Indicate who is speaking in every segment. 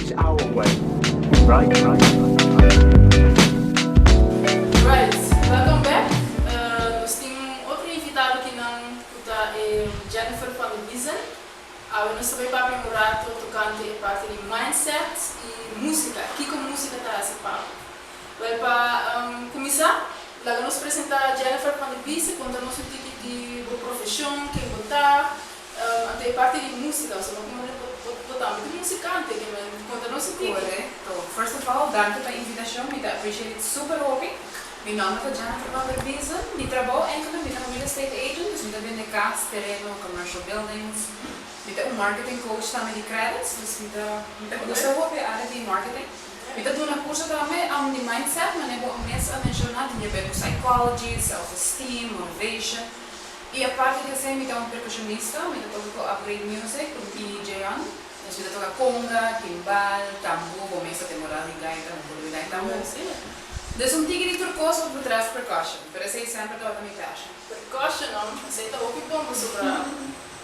Speaker 1: Is our way. Right, right,
Speaker 2: Right, welcome back. Nos tin otro invitado akinan ku ta Jennifer van der Biezen. Awe nos ta bai papia un rato tokante e parti di mindset i músika. Kiko músika ta hasi pa bo? Well, pa kuminsá, laga nos presentá Jennifer van der Biezen, konta nos un tiki di bo profeshon, ken bo ta, anto e parti di músika, pasobra bo bo bo tambe ta musikante, ke men konta nos un tiki.
Speaker 3: Korekto. First of all, danki pa e invitashon, mi ta appreciate it super hopi. Mi nòmber ta Jennifer van der Biezen. Mi trabou eigenlijk, mi ta un real estate agent, dus mi ta bende kas, tereno, commercial buildings. Mi ta un marketing coach tambe di credits, dus mi ta gusta hopi e área di marketing. Mi ta duna kurso tambe di mindset, manera bo mes a menshoná, tin di ber ku psychology, self-esteem, motivation. I aparte di esei, mi ta un perkushonista, mi ta toka ku Upgrade Music, ku DJ on. Dus mi ta toka conga, timbal, tambú, bo mes ta temporada di gaita, mi por di tambú. Dus un tiki di tur kos wat betreft percussion, pero esei semper tabata mi passion.
Speaker 2: Percussion, no? Esei ta hopi bon pasobra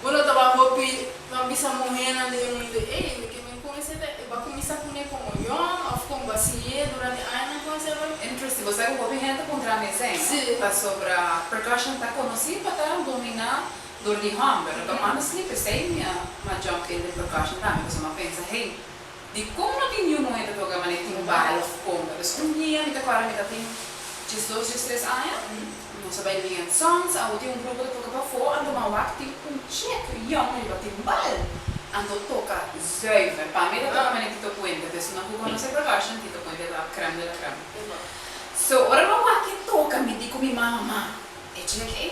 Speaker 2: bo no tabata hopi nan bisa muhénan den mundu, ey, mi ke men kon esei ta bo a kuminsá kuné komo yòn òf kon bo a siñ'é durante añanan kon esei bai?
Speaker 3: Interesting, bo sa ku hopi hende puntra mi esei, no? Pasobra percussion ta konosí pa ta dominá dor di hòmber. Anto honestly, p'esei mi a m'a jump in den percussion tambe, pasobra mi a pensa, hey, di kon no tin niun muhé ta toka manera timbal òf conga? Dus un dia mi ta kòrda mi ta tin 12, 13 aña, nos a bai Ling and Sons, awo tin un grupo ta toka pafó, anto m'a wak tin un chick yòn riba timbal, anto toka zuiver. Pa mi ta toka manera Tito Puente, dus no ku konosé percussion, Tito Puente ta crème de la crème. So ora m'a wak e toka, mi di ku mi mama, "Ma, e chick ei,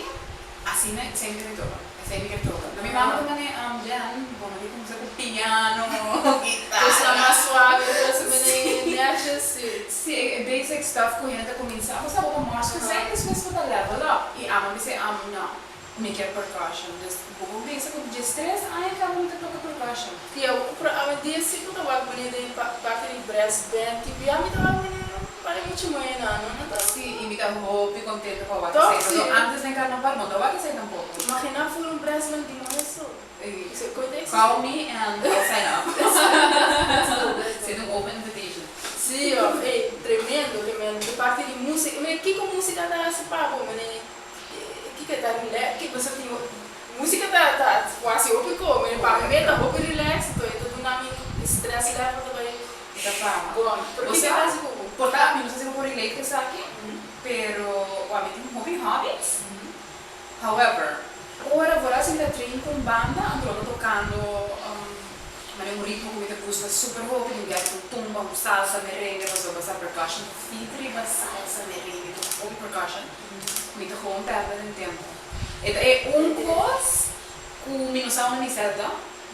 Speaker 3: asina esei mi ta toka, esei mi ke toka." Mi mama ta manera, "Jen, bo no ke kuminsá ku piano, guitarra?"
Speaker 2: Kosnan mas suave, kos manera netjes, sí.
Speaker 3: Sí, e basic stuff ku hende ta kuminsá, bo sa bo ta mors ku esei, despues bo ta level up. I amo mi say, "No, mi ke percussion." Dus bo por pensa ku 13 aña kaba mi ta toka percussion.
Speaker 2: Sí, pero awendia sí ku ta wak manera den parti di brass band, ki bia mi ta wak manera pare muchu muhénan, no? No ta.
Speaker 3: Sí, i mi ta hopi kontentu pa wak
Speaker 2: Toch?
Speaker 3: esei. Pasobra antes den carnaval no ta wak esei tampoko.
Speaker 2: Imaginá full un brass band di muhé so. Koe ta existi?
Speaker 3: Call me and I'll sign up.
Speaker 2: Let's go, let's go.
Speaker 3: Sendo un open invitation.
Speaker 2: Sí, of, ey, tremendo, ke men, de parti di músika, mire, kiko músika ta hasi pa bo, mene, kiko ta relax, kiko bo sa tin, músika ta kuasi hopi ko, mire, pa mi ta hopi relax, anto e ta duna mi stress level ta bai
Speaker 3: Ta baha.
Speaker 2: Bon, pero
Speaker 3: O
Speaker 2: kiko
Speaker 3: sea,
Speaker 2: ta hasi ku bo?
Speaker 3: Por ta, mi no sa si bo por relate ku esaki, pero wa mi tin hopi hobbies. However, ora vooral si mi ta train ku un banda, anto lo ta tokando manera un ritmo ku mi ta gusta super hopi, mi biaha ku tumba, un salsa, merengue, pasobra bo sa percussion ta fit riba salsa, merengue, toka hopi percussion, mi ta gewoon pèrdè den tempu. E ta e un kos ku mi no sa unda mi sèt ta,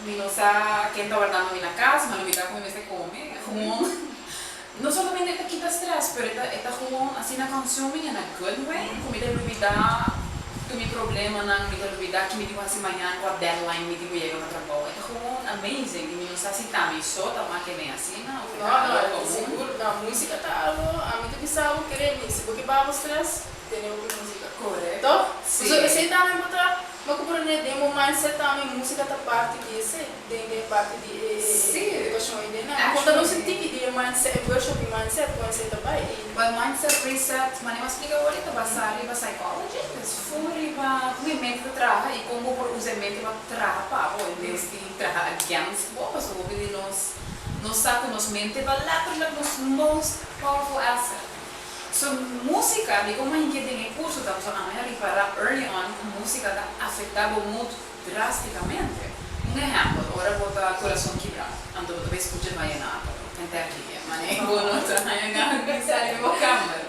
Speaker 3: mi no sa ken ta wardando mi na kas, ma no mi ta ku mi mester kome, gewoon no solamente e ta kita stress, pero e ta gewoon asina consuming in a good way ku mi ta lubidá tur mi problemanan, mi ta lubidá ki mi tin ku hasi mañana, kua deadline mi tin ku yega pa trabou. E ta gewoon amazing i mi no sa si ta mi so ta wak e asina òf e
Speaker 2: No,
Speaker 3: ta
Speaker 2: no,
Speaker 3: algo komun.
Speaker 2: Sigur, no, músika ta algo, ami ta bisa bo, kere mi, si bo ke baha bo stress, tene hopi músika.
Speaker 3: Korekto.
Speaker 2: Toch?
Speaker 3: Sí.
Speaker 2: So, esei tambe bo ta, bo ku pone den bo mindset tambe músika ta parti di esei, den parti di e edukashon i den nan. Konta nos un tiki di e mindset, e workshop di mindset, kon esei ta bai i.
Speaker 3: Well, mindset reset, manera mi a splika awor, ta basá riba psychology, dus full riba kon e mente ta traha i kon bo por usa e mente pa traha pa bo en bes di traha against bo, pasobra hopi di nos no sa ku nos mente ta letterlijk nos most powerful asset. So músika, di kon mi a den e kurso ta, pasobra ami a ripará early on ku músika ta afektá bo mood drástikamente. Un ehèmpel, ora bo ta kurason kibrá, anto bo ta bai skucha vallenato, enterria, manera bo no ta haña gana di sali di bo kamber.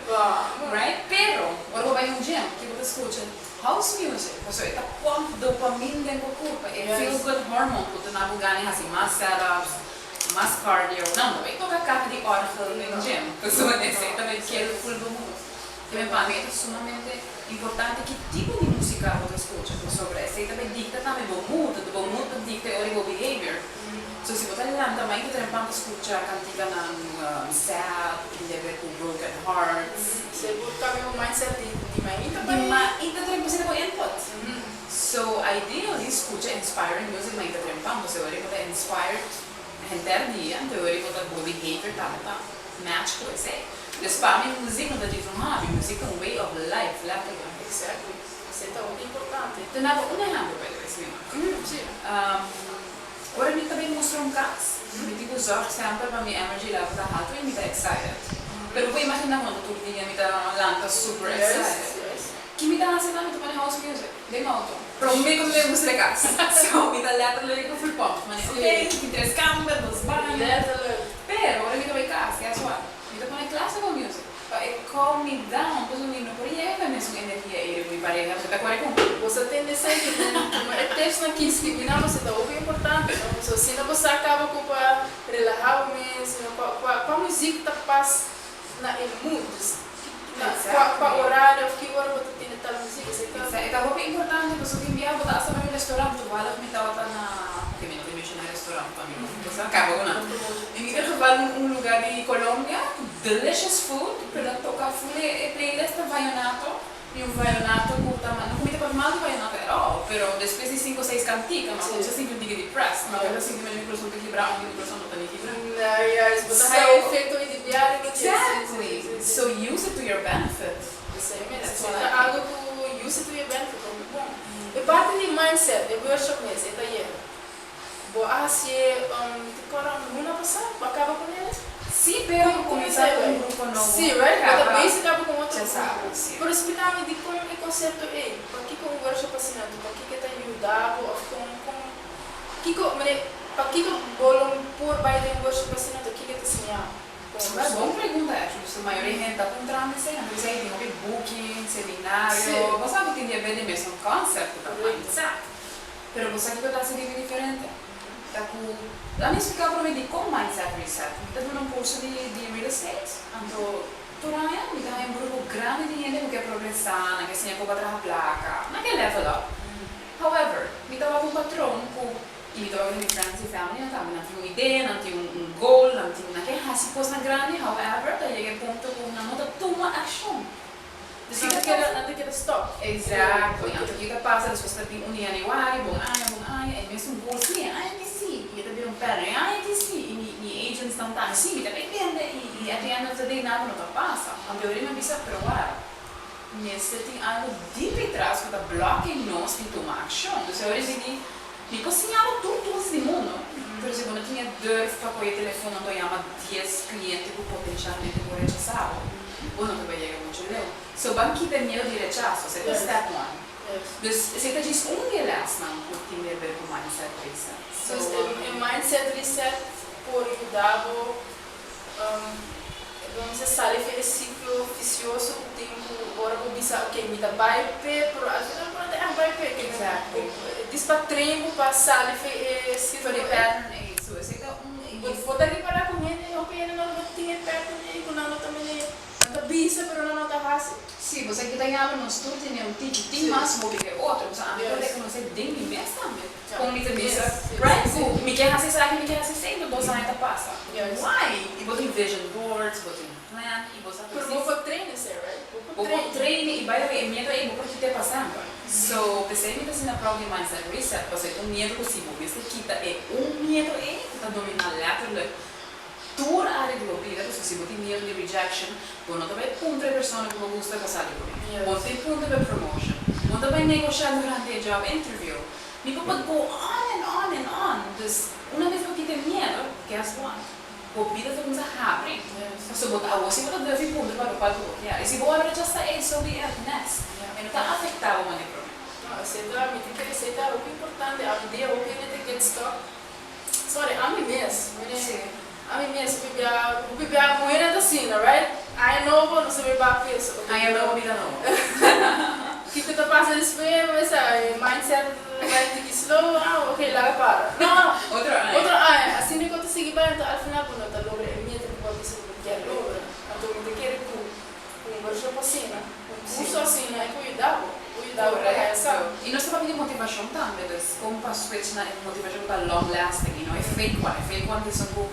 Speaker 3: Right? Pero, ora bo bai un gym, ki bo ta skucha? House music, pasobra e ta pump dopamine den bo kurpa, e feel good hormone ku ta duna bo gana di hasi mas setups, mas cardio. No, no bai toka kaha di orgel den gym, pasobra esei ta bai kill full bo mood. Tambe pa mi e ta sumamente importante ki tipo di músika bo ta skucha, pasobra esei ta bai dikta tambe bo mood, anto bo mood ta dikta e ora bo behavior. So si bo ta lanta mainta trempan ta skucha kantikanan sad, ku tin di haber ku broken hearts.
Speaker 2: Se bo kambia bo mindset di mainta
Speaker 3: Di
Speaker 2: bai.
Speaker 3: mainta trempan esei ta bo input. So ideally skucha inspiring music mainta trempan, pasobra ora bo ta inspired. Henter dia, anto ora bo ta bo behavior tambe ta match ku esei. Dus pa mi muzik no ta djis un hobby, muzik ta un way of life, letterlijk.
Speaker 2: Exactly. Esei ta hopi importante.
Speaker 3: Duna bo un ehempel, by the way, si mi mag.
Speaker 2: Si.
Speaker 3: Ora mi ta bin mustra un kas, mi tin ku zorg semper pa mi energy level ta haltu i mi ta excited. Pero bo por imagina ku no ta tur dia mi ta lanta super excited. Ki mi ta hasi ta? Mi ta pone house music den auto prome ku mi bai mustra e kas. So mi ta letterlijk ku full pump. Mane ok, tin tres kamber, dos baño. Pero ora mi ta bai kas, guess what? Mi ta pone classical music pa e calm me down pasobra mi no por yega ku e mesun energia ei riba mi pareha pasobra ta kore ku mi.
Speaker 2: Bo sa tende esei ku tuma e tips nan ki skibi nan pasobra ta hopi importante no. So asina bo sa kaba ku pa relaha bo mes no pa pa muzik ta pas na e mood dus na kua kua orario of ki ora bo ta tende tal muzik esei ta.
Speaker 3: E ta hopi importante pasobra tin bia bo ta asta bai un restaurant toevallig mi tabata na ok mi no ta menciona restaurant pa mi no bo sa kaba ku nan en ieder geval un lugar di Colombia delicious food pero nan toka full e playlist ta vallenato y un vallenato ku ta no ku mi ta papia mal di vallenato at all pero despues di sinku o seis kantika mi a kuminsá sinti un tiki depressed mi a kuminsá sinti mi kurason ta kibra aunke mi kurason no ta ni kibra.
Speaker 2: Juist, bo ta haya efecto i di biaha riba dje.
Speaker 3: Exactly, so use it to your benefit.
Speaker 2: Esei mes, esei ta algo ku use it to your benefit hopi bon. E parti di mindset, e workshop mes, e tayer, bo a hasié ti kòrda un luna pasá? Bo a kaba ku nel?
Speaker 3: Sí, pero bo kuminsá ku un grupo nobo.
Speaker 2: Sí, right? Bo ta bezig kaba ku un otro grupo. Pero splika mi dikon e konsepto ei? Pakiko un workshop asina? Anto pakiko e ta yuda bo òf kon kon kiko mane pakiko bo lo por bai den un workshop asina anto kiko e ta siña bo komo
Speaker 3: Bon
Speaker 2: persona?
Speaker 3: pregunta actually, pasobra mayoria hende ta puntra mi esei, nan ta bisa ei tin hopi buki, seminario, bo sa ku tin di haber di mesun concept ku ta mindset, pero bo sa kiko ta hasi di mi diferente? Ta ku la mi splika prome dikon mindset reset, mi ta duna un kurso di di real estate, anto tur aña mi ta haña un grupo grandi di hende ku ke progresá, nan ke siña kon pa traha plaka, nan ke level up. However, mi ta wak un patron ku, i mi ta wak den mi friends i family nan tambe, nan tin un idea, nan tin un goal, nan tin, nan ke hasi kosnan grandi, however, ta yega e punto ku nan no ta tuma akshon.
Speaker 2: Dus nan ta keda, nan ta keda stop.
Speaker 3: Exactly. Anto kiko ta pasa despues ta bin un di januari, bon aña, bon aña, e mesun goal, si, e aña ki si, i e ta bira un pattern, e aña ki si, i mi, mi agents nan ta, si, mi ta bay bende, i, i at the end of the day nada no ta pasa. Anto e ora mi a bisa, pero wak, mester tin algo deep atras ku ta blocking nos di tuma akshon. Dus e ora mi di, mi por siña bo tur tools di mundo, pero si bo no tin e durf pa kohe e telefon anto yama dies kliente ku potenshalmente por rechasá bo, bo no ta bai yega muchu leu. So ban kita e miedu di rechaso, esei ta step one. Dus esei ta djis un di e lèsnan ku tin di haber ku mindset reset.
Speaker 2: So e mindset reset por yuda bo bo mester sali for e siklo visioso ku tin ku ora bo bisa ok mi ta bai p'e pero al final bo no ta ègt bai p'e. Dis pa train bo pa sali for e siklo ei.
Speaker 3: So esei ta un.
Speaker 2: Bo ta ripará ku hende hopi hende no tin e pattern ei ku nan no ta mene nan ta bisa pero nan no ta hasi?
Speaker 3: Sí, bo sa ke ta yama nos tur tene un tiki, tin mas hopi ke otro. Bo sa ami por rekonosé den mi mes tambe kon mi ta bisa, right, ku mi ke hasi esaki, mi ke hasi esei, pero dos aña ta pasa. Why? I bo tin vision boards, bo tin plan i bo sa
Speaker 2: Pero bo por train esei, right?
Speaker 3: Bo por train i by the way e miedo ei bo por kit'é pa semper. So, p'esei mi ta asina proud di Mindset Reset, pasobra e ta un miedo ku si bo mester kita e un miedo ei ku ta dominá letterlijk tur área di bo bida, pasobra si bo tin miedo di rejection, bo no ta bai puntra e persona ku bo gusta kasá di kuné, bo no ta bai puntra pa e promotion, bo no ta bai negoshá durante e job interview. Mi por por go on and on and on. Dus, una bes bo kita e miedo, guess what? Bo bida ta kuminsá habri. Pasobra bo ta awor si bo ta durf i puntra pa lokual ku bo kier. I si bo wòrdu rechasá, ey, so be it, next. E no ta afektá bo manera promé.
Speaker 2: No, esei ta, mi ta kere esei ta hopi importante. Awendia hopi hende ta get stuck. Sorry, ami mes, mire, ami mes hopi bia, hopi bia muhernan ta asina, right? Aña nobo, nos ta bay bak peso.
Speaker 3: Aña nobo, bida nobo.
Speaker 2: Kiko ta pasa despues, bo sa, e mindset bai tiki slow, ah, ok, laga para. No,
Speaker 3: Otro aña.
Speaker 2: Otro aña. Asina ku ta sigui bai, anto al final bo no ta logra e meta ku bo a bisa ku bo kier logra. Anto mi ta kere ku un workshop asina, un kurso asina, e por yuda bo, por yuda bo pa haya sa.
Speaker 3: I nos ta papia di motivashon tambe, dus kon pa switch na e motivashon ku ta long lasting i no e fake one. E fake one ta esun ku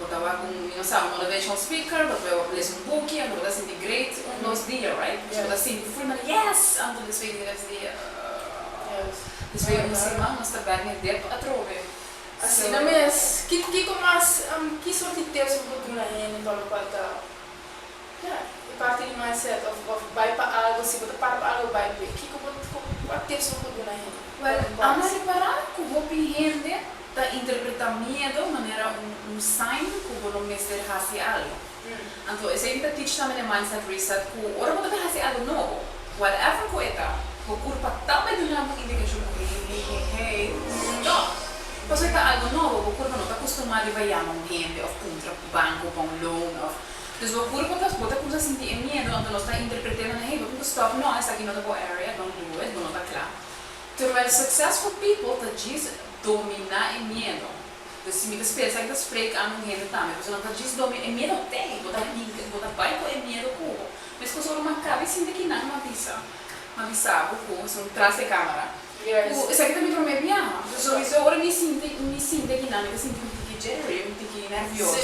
Speaker 3: bo ta wak un, mi no sa, un motivational speaker, bo ta bai wak lesa un buki, anto bo ta sinti great un dos dia, right? Pasobra bo ta sinti full manera, yes! Anto despues di tres dia, despues di un siman nos ta bek na e dip atrobe.
Speaker 2: Asina mes, kiko mas, ki sort di tips bo por duna hende pa lokual ta, ya, e parti di mindset òf òf bai pa algu, si bo ta para pa algu bai p'e, kiko bo, kua tips bo por duna hende?
Speaker 3: Wèl, amo ripará ku hopi hende ta interpretá miedu manera un un sign ku bo no mester hasi algu. Anto esei mi ta teach tambe den Mindset Reset ku ora bo ta bai hasi algu nobo, whatever ku e ta, bo kurpa ta bai duna bo indikashon ku hey, hey, hey, hey, stop! Pasobra e ta algu nobo, bo kurpa no ta kustumá riba yama un hende òf puntra banko pa un loan òf. Dus bo kurpa ta, bo ta kumsa sinti e miedu, anto nos ta interpret'é manera hey, bo tin ku stòp, no, esaki no ta bo area, don't do it, bo no ta kla. Terwijl successful people ta djis dominá e miedu. Dus si mi ta spera esaki ta spreek aan un hende tambe, pasobra nan ta djis dominá e miedu t'ei, bo ta hinka, bo ta bai ku e miedu ku bo. Meskos ora mi a kabi sinti kinan mi a bisa, mi a bisa bo ku esun tras di e kamera. Ku esaki ta mi promé biaha. So sowieso ora mi sinti mi sinti akinan mi ta sinti un tiki jittery, un tiki nervioso.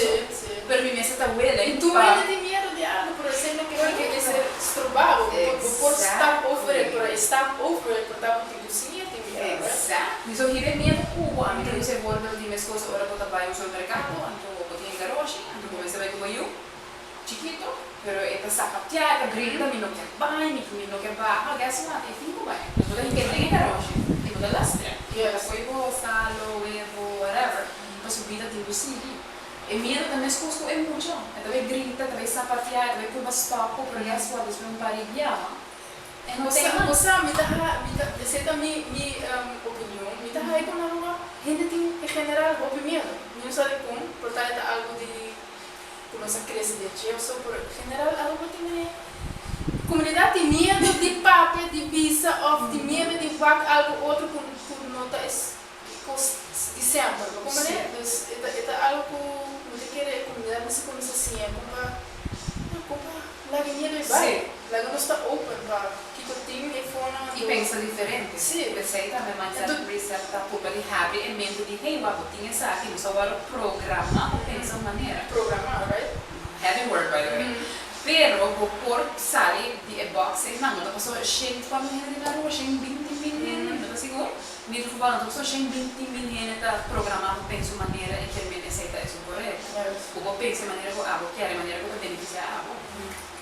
Speaker 3: Pero mi mester ta willing
Speaker 2: I tur
Speaker 3: pa.
Speaker 2: hende tin miedu di algu, pero esei no kere ke mester stroba bo. Bo por stap over it, pero e stap over it por ta bo tin ku siña tin biaha, right?
Speaker 3: Exactly. So hira e miedu ku bo, ami ta usa e voorbeeld di meskos ora bo ta bai un supermerkado, anto bo tin e garoshi, anto bo mester bai ku bo yu. Chikito, pero e ta sapateá, e ta grita, mi no kier bai, mi mi no kier baha, guess what, e tin ku bai. Bo ta hinka den e garoshi i bo ta lastra. Bo ta kohe bo salo, webo, whatever, pasobra bida tin ku sigui. E miedu ta meskos ku e mucha, e ta bai grita, e ta bai sapateá, e ta bai purba stòp bo, pero guess what, despues un par di biaha, e no ten mas.
Speaker 2: Bo sa, mi ta ha, mi ta, esei ta mi mi opinion, mi ta ha'i ku na Aruba hende tin en general hopi miedu. Mi no sa dikon, por ta e ta algu di. Ku nos a krese den dje so por general Aruba tin e komunidat tin miedu di papia di bisa òf tin miedu di wak algu otro ku ku no ta e kos di semper bo komprende? Dus e ta e ta algu ku mi ta kere e komunidat mester kuminsá siña kon pa kon pa laga e miedu ei bai laga nos ta open pa kiko tin e fonan
Speaker 3: I pensa diferente. P'esei tambe Mindset Reset ta purba di habri e mente di hey wak bo tin esaki, nos a wòrdu programá pa pensa un manera.
Speaker 2: Programá, right?
Speaker 3: Heavy word by the way. Pero bo por sali di e box einan, no ta pasobra shen kuantu hende tin na Aruba, shen binti mil hende, mi no ta sigur. In ieder geval no ta pasobra shen binti mil hende ta programá pa pensa un manera i kier men esei ta esun korekto. Bo por pensa e manera ku abo kier, e manera ku ta benefisiá abo.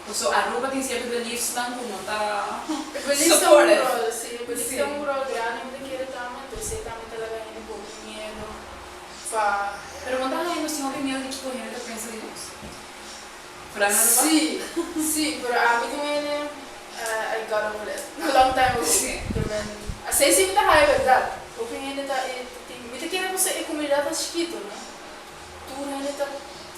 Speaker 3: Paso Aruba tin cierto beliefsnan cu no ta
Speaker 2: E beliefs ta un
Speaker 3: supported.
Speaker 2: rol, si, e beliefs ta un rol grandi mi ta kere tambe, entonces esey tambe ta laga hende hopi miedo pa.
Speaker 3: Pero bo ta haña nos tin hopi miedo di kico hende ta pensa di nos? Vooral na Aruba?
Speaker 2: Si, si, pero ami tin hende, I got over it a long time ago. Pero asey si mi ta haña berdad, hopi hende ta tin, mi ta kere pasobra e comunidad ta chikito, no? Tur hende ta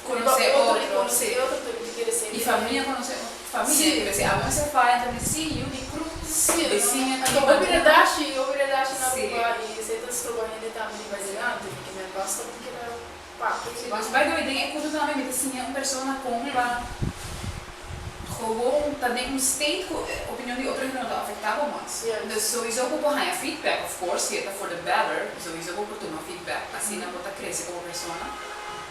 Speaker 3: Conoce
Speaker 2: otro y
Speaker 3: otro,
Speaker 2: conoce
Speaker 3: sí.
Speaker 2: otro, tambe ta kere ser
Speaker 3: Y famia conoce otro famia.
Speaker 2: Sí.
Speaker 3: P'esei abo mester faya tambe sí, yu di cruz,
Speaker 2: Sí,
Speaker 3: bisiña
Speaker 2: anto
Speaker 3: di
Speaker 2: hopi redashi, hopi redashi na
Speaker 3: Sí.
Speaker 2: Aruba y esei ta stroba hende tambe di bai dilanti, porque men basta bo keda papia
Speaker 3: Sí,
Speaker 2: y
Speaker 3: dus by the way, den e curso tambe mi ta siña un persona con pa gewoon ta den un state cu e opinion di otro hende no ta afecta bo mas.
Speaker 2: Yes.
Speaker 3: Dus sowieso bo por haña feedback, of course, si e ta for the better, sowieso bo por tuma feedback, asina bo ta crece como persona.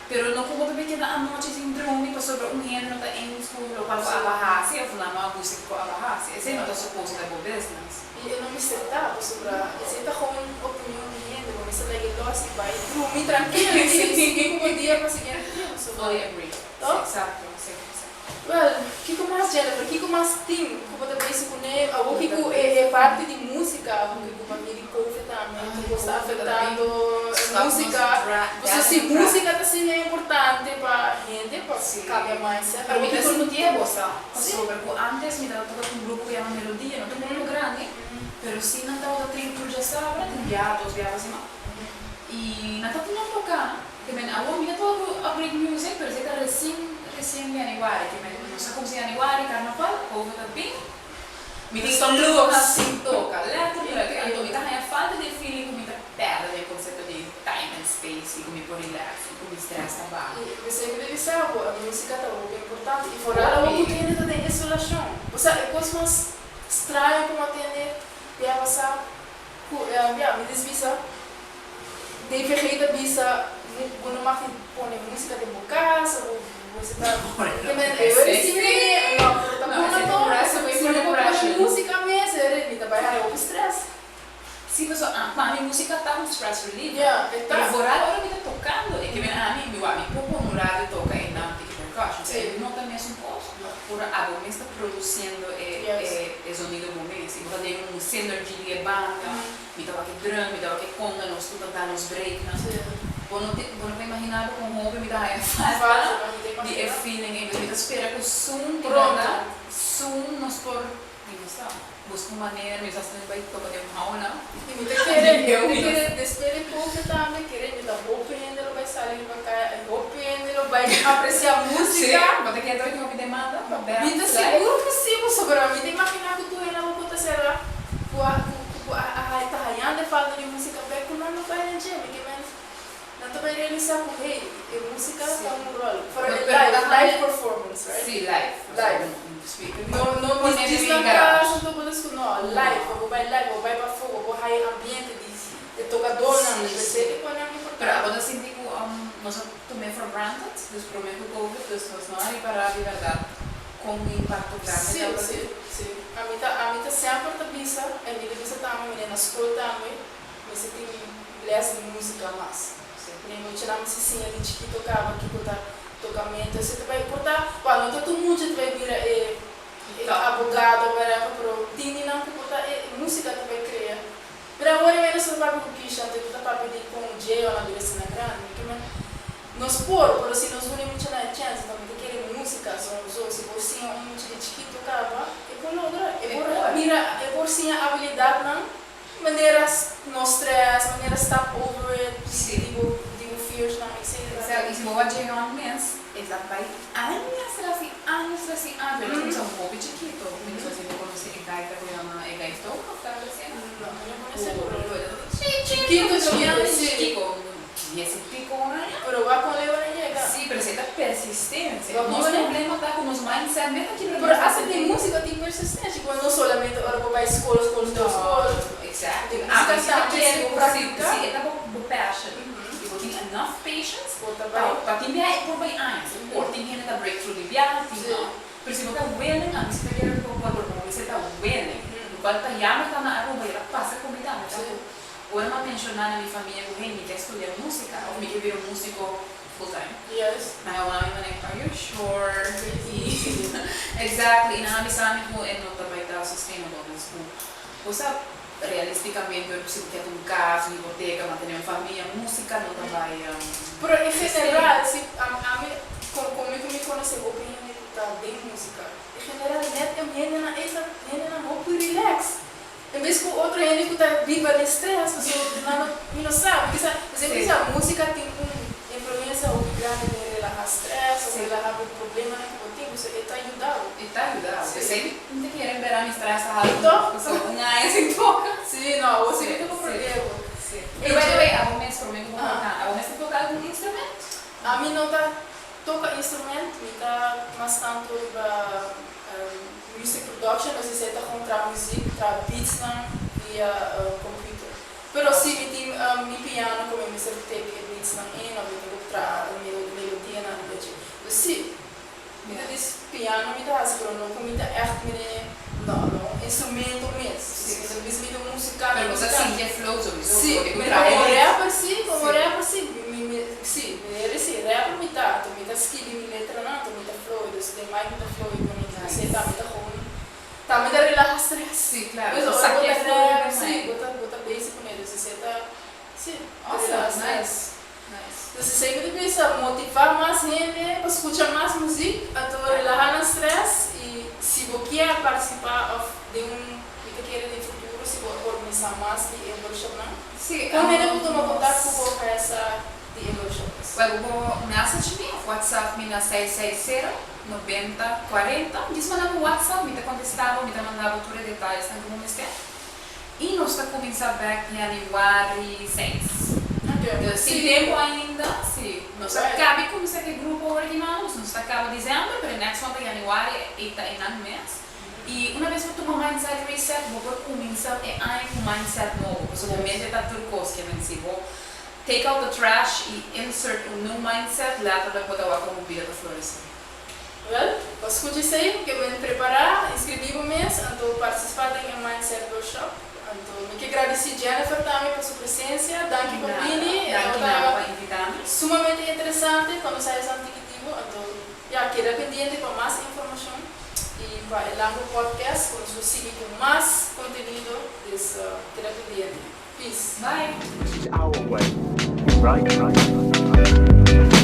Speaker 3: Pero no cu bo ta bay keda anochi sin drumi pasobra un hende no ta eens cu locual bo aba haci of nan no a gusta kico aba haci. Esey no ta supose ta bo business.
Speaker 2: Y e no mester ta, pasobra esey ta gewoon opinion di hende. Bo mester laga e los y bay drumi trankilo y sigui cu bo dia pa siguiente dia, pasobra.
Speaker 3: Fully agree.
Speaker 2: Toch?
Speaker 3: Exacto, si, exacto.
Speaker 2: Wel, kiko mas Jennifer, kiko mas tin ku bo ta bezig kuné awor ki ku e parti di músika, awor ki ku pabia di covid tambe ku bo sta afektando e músika, pasobra si músika ta asina importante pa hende pa kambia mindset,
Speaker 3: Pero mi ta
Speaker 2: awor kiko
Speaker 3: sintié bo sa, pasobra ku antes mi tabata toka ku un grupo ku yama Melodia, no ta un grupo grandi, pero si nan tabata train tur djasabra, tin bia, dos bia pa siman, i nan tabata no toka. Ke men awor mi ta toka ku Upgrade Music pero esei ta resien resien yanüari ke men nos a kumsa yanüari karnaval covid a bin mi tin
Speaker 2: Stop
Speaker 3: luna
Speaker 2: los.
Speaker 3: sin toka letterlijk anto mi ta haña falta di e feeling ku mi ta pèrdè den konsepto di time and space i ku mi por relax i ku mi stress ta baha.
Speaker 2: I p'esei mi ta bisa bo e músika ta hopi importante i foral awor ku hende ta den isolashon. Osea e kos mas straño ku mi a tende bia pasá ku ya mi disbisa. DVG ta bisa bo no mag di pone musica den bo casa bo bo ta no pero ta bon anto si no por pone musica mes mi ta bai haya hopi stress.
Speaker 3: Si pasobra pa mi musica ta un stress. stress reliever.
Speaker 2: Yeah, e ta.
Speaker 3: Pero vooral ora mi ta tocando, e ke men ami, mi wak mi por pone un radio toca e nan tiki percussion, e no ta mesun cos. Ora abo mes ta produciendo e e zonido bo mes y bo ta den un synergy di e banda, mi ta wak e drum, mi ta wak e conga, nos tur ta da nos breaknan. Bo no tin, bo no por imagina bo con hopi mi ta haya falta di e feeling ei. Mi ta spera cu soon, di berdad, soon nos por, mi no sa, busca un manera, mi sa si nos bai toca den un haula.
Speaker 2: Y mi ta kere, mi ta kere despues di covid tambe, kere mi ta hopi hende lo bai sali riba caya y hopi hende lo bai aprecia musica.
Speaker 3: Sí, bo ta kere ta tin hopi demanda pa bands
Speaker 2: Mi ta
Speaker 3: live?
Speaker 2: sigur cu si, pasobra mi ta imagina cu tur hende awor cu ta cera, cu a, cu a, ta hayando e falta di musica bek cu nan lo bai den dje, mi ke men. Nan ta bai realisa cu hey, e musica ta un rol. For e live, live performance, right?
Speaker 3: Si, live.
Speaker 2: Live. No, no djis na cas anto bo ta scu, no, live, bo bai live, bo bai pafó, bo haya e ambiente di e tocadornan, esei ta cu nan importante.
Speaker 3: Pero abo ta sinti cu nos a tum'é for granted, dus prome cu covid, dus nos no a ripara di berdad con un impacto grandi tabata tin?
Speaker 2: Si, si, si. Ami ta, ami ta semper ta bisa, en mi ta bisa tambe, mi na scol tambe, Mester tin les di musica mas. Mi muchanan mester siña di chikito caba kico ta tocamento. Esey ta bay por ta, bueno, no ta tur mucha ta bay bira e abogado o whatever, pero tin di nan cu por ta e musica ta bay crea. Pero awor e nos ta papia cu Kisha, anto e ta papia di con Jeo na bira asina grandi. Mi ke men, nos por, pero si nos duna e muchanan e chance, anto mi ta kere musica so so. Si bo siña un mucha di chikito caba, e por logra, e por bira, e por siña habilidadnan. Manera no stress, manera stap over it, di bo di bo fears nan etc.
Speaker 3: Exacto, y si bo wak Jeon mes, e ta bay añas tras y años tras y años, pero esaki son hopi chikito, mi no sa si bo conoce e gaita cu yama e gaitón of tal asina.
Speaker 2: No, mi no conoce pero
Speaker 3: Chikito, chiquito, chiquito, dies y pico aña.
Speaker 2: Pero wak con leu nan yega.
Speaker 3: Si, pero esey ta persistencia. Nos problema ta cu nos mindset mes ta kibra.
Speaker 2: Pero hasta den musica tin persistencia, cu no solamente ora bo bay scol, scol, scol, scol.
Speaker 3: Exacto.
Speaker 2: Den musica tambe si bo practica.
Speaker 3: Si e ta bo passion y bo tin enough patience
Speaker 2: Bo ta bay.
Speaker 3: Pa tin biaha e por bay añas. Por tin hende ta break through di biaha, tin no. Pero si bo ta willing, ami si ta kere cu bo por, pero bo mester ta willing. Locual ta yama ta na Aruba y el a pasa cu mi tambe. Ora m'a menciona na mi famia cu hey mi ke studia musica of mi ke bira un musico full time. Nan a wak mi manera are you sure? Exactly y nan a bisa mi cu e no ta bay ta sustainable dus cu bo sa realisticamente ora cu si bo ke ta un cas, un hipoteca, mantene un famia, musica no ta bay.
Speaker 2: Pero en general si ami como mi cu mi conoce hopi hende cu ta den musica en general net e hendenan ey ta hendenan hopi relax. En bes ku otro hende ku ta biba den stress pasobra nan no mi no sa mi kisa esei mi kisa musica tin un influencia hopi grandi den relaha stress of relaha bo problemanan ku bo tin pasobra e ta yuda bo.
Speaker 3: E ta yuda bo. Esei mi ta kere bera mi stress ta haltu pasobra un aña sin toka.
Speaker 2: Si no awor si mi ta comprende bo.
Speaker 3: Si. Pero by the way abo mes prome ku bo toka abo mes ta toka algun instrument?
Speaker 2: Ami no ta toka instrument mi ta mas tantu riba. Music production, nos esei ta gewoon traha muziek, traha beatsnan via computer. Pero si mi tin mi piano ku mi mester take e beatsnan in of mi tin ku traha e melodianan riba dje. Dus si, mi ta dis piano mi ta hasi pero no ku mi ta echt mene, no, no un instrumento mes. Dus mi ta bisa mi ta un musicante.
Speaker 3: Pero bo ta sinti e flow sowieso,
Speaker 2: Si,
Speaker 3: bo tin ku
Speaker 2: mi
Speaker 3: traha e
Speaker 2: komo
Speaker 3: beat.
Speaker 2: rapper si, komo rapper si, mi mi si, mi heri si, rapper mi ta, anto mi ta skibi mi letranan, anto mi ta. Flow, dus den mic mi ta flow y con mi
Speaker 3: Nice.
Speaker 2: tambe ta gewoon tambe ta relaha stress.
Speaker 3: Sí, claro.
Speaker 2: Dus
Speaker 3: Bo
Speaker 2: ora
Speaker 3: sa
Speaker 2: bo
Speaker 3: ke
Speaker 2: ta
Speaker 3: flow
Speaker 2: rap,
Speaker 3: den
Speaker 2: sí,
Speaker 3: mic.
Speaker 2: bo ta bo ta bezig con e, dus esey ta sí, ta
Speaker 3: Awesome,
Speaker 2: relaha stress.
Speaker 3: nice. Nice.
Speaker 2: Dus esey mi ta bisa, motiva mas hende pa scucha mas muziek, anto relaha nan stress y si bo kier participa of den un mi ta kere den futuro si bo organisa mas di e workshopnan,
Speaker 3: Sí,
Speaker 2: con hende por tuma contact cu bo pa esa. di e workshops.
Speaker 3: Well, bo message mi of whatsapp mi na 660 90 40. Djis manda bo whatsapp, mi ta contesta bo, mi ta manda bo tur e detayesnan cu bo mester. Y nos ta cuminsa bek januari 6. Dus tin tempo ainda, si. Nos a caba di cuminsa cu e grupo ora di mano, nos ta caba december, pero e next one ta januari y ta enan mes. Y una bes bo tuma mindset reset, bo por cuminsa e aña cu mindset nobo, pasobra bo mente ta tur cos ke men si bo Take out the trash y insert un new mindset, letterlijk bo ta wak como bida ta florece.
Speaker 2: Wel, pa scucha esey, ke men prepara, inscribi bo mes, anto participa den e mindset workshop. Anto, mi ke gradisí Jennifer tambe pa su presensia. Danki pa bini.
Speaker 3: Danki pa invitá mi.
Speaker 2: Sumamente interesante pa nos haya antikitivo. Anto, ja, keda pendiente pa mas informashon i pa e Lambo Podcast, ku nos lo sigui ku mas kontenido. Dus, keda pendiente. Peace.
Speaker 3: Bye.
Speaker 1: This is our way. Right.